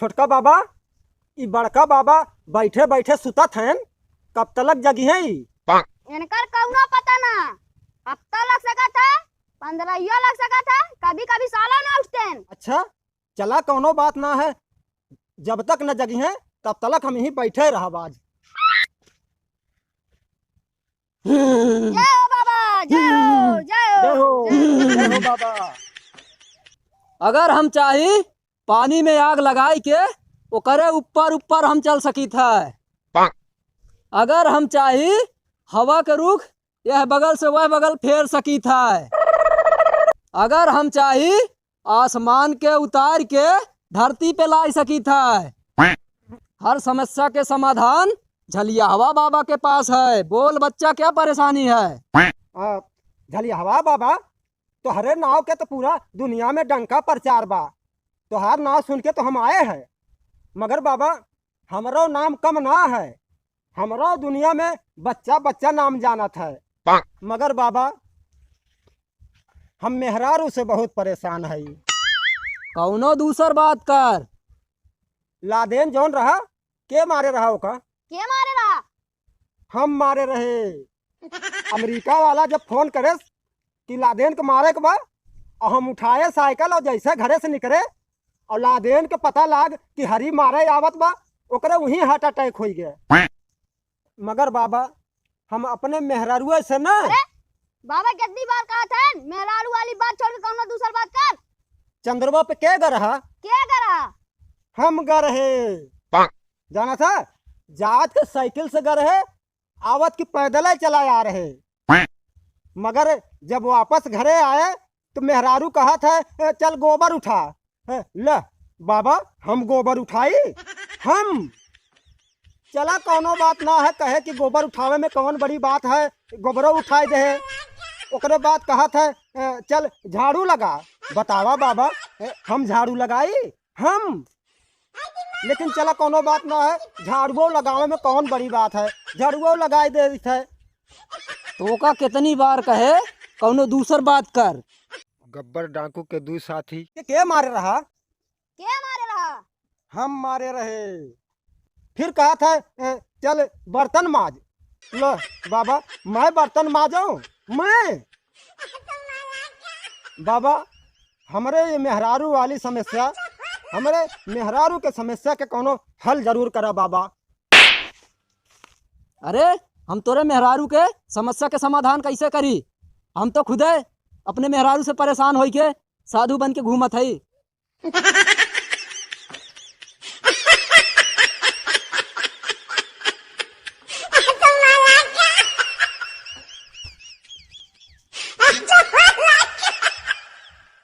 छोटका बाबा, ई बड़का बाबा बैठे बैठे सुतत हैं, कब तलक जगी हैं ई? इनकर कौनो पता ना, हफ्ता लग सकत है, 15 लग सकत है, कभी कभी सालों ना उठते हैं। अच्छा चला, कौनो बात ना है, जब तक न जगी हैं तब तलक हम यहीं बैठे रहा आज। जय हो बाबा, जय हो, जय हो, जय हो, जय हो बाबा। अगर हम चाही पानी में आग लगाई के ओकरे ऊपर ऊपर हम चल सकी है। अगर हम चाही हवा के रुख यह बगल से वह बगल फेर सकी है। अगर हम चाही आसमान के उतार के धरती पे ला सकी है। हर समस्या के समाधान झलियाहवा बाबा के पास है। बोल बच्चा, क्या परेशानी है? झलियाहवा बाबा, तोहरे नाव के तो पूरा दुनिया में डंका प्रचार बा, तोहार नाव सुन के तो हम आए हैं, मगर बाबा हमरो नाम कम ना है, हमरो दुनिया में बच्चा बच्चा नाम जानत है, मगर बाबा हम मेहरारू से बहुत परेशान है। कौनो दूसर बात कर। लादेन जौन रहा, के मारे रहा ओका? के मारे रहा? हम मारे रहे। अमेरिका वाला जब फोन करे कि लादेन के मारे के बा, और हम उठाए साइकिल और जैसे घरे से निकले और लादेन के पता लाग कि हरी मारे आवत बा, ओकरे वहीं हार्ट अटैक हो गया। मगर बाबा हम अपने मेहरारुए से ना। अरे बाबा कितनी बार कहा था मेहरारू वाली बात छोड़ के कौनो दूसर बात कर। चंद्रमा पे के गरहा? के गरहा? हम गरहे। जाना था जात के साइकिल से गरहे, आवत की पैदल चला आ रहे, मगर जब वापस घरे आए तो मेहरारू कहा था चल गोबर उठा। ले बाबा हम गोबर उठाई? हम चला, कौनो बात ना है, कहे कि गोबर उठावे में कौन बड़ी बात है, गोबरो उठाए दे। ओकरे बाद कहा था चल झाड़ू लगा। बतावा बाबा हम झाड़ू लगाई? हम? लेकिन चला कौनो बात ना है, झाड़ुओ लगावे में कौन बड़ी बात है, झाड़ुओ लगाई दे है। तो का कितनी बार कहे कौनो दूसर बात कर। गब्बर डाकू के दो साथी के मारे रहा? के मारे रहा? हम मारे रहे। फिर कहा था चल बर्तन माज। लो बाबा मैं बर्तन माजूं? मैं? बाबा हमरे ये मेहरारू वाली समस्या, हमरे मेहरारू के समस्या के कोनो हल जरूर करा बाबा। अरे हम तोरे मेहरारू के समस्या के समाधान कैसे करी? हम तो खुदे अपने मेहरारू से परेशान होई के साधु बन के घूमत हई।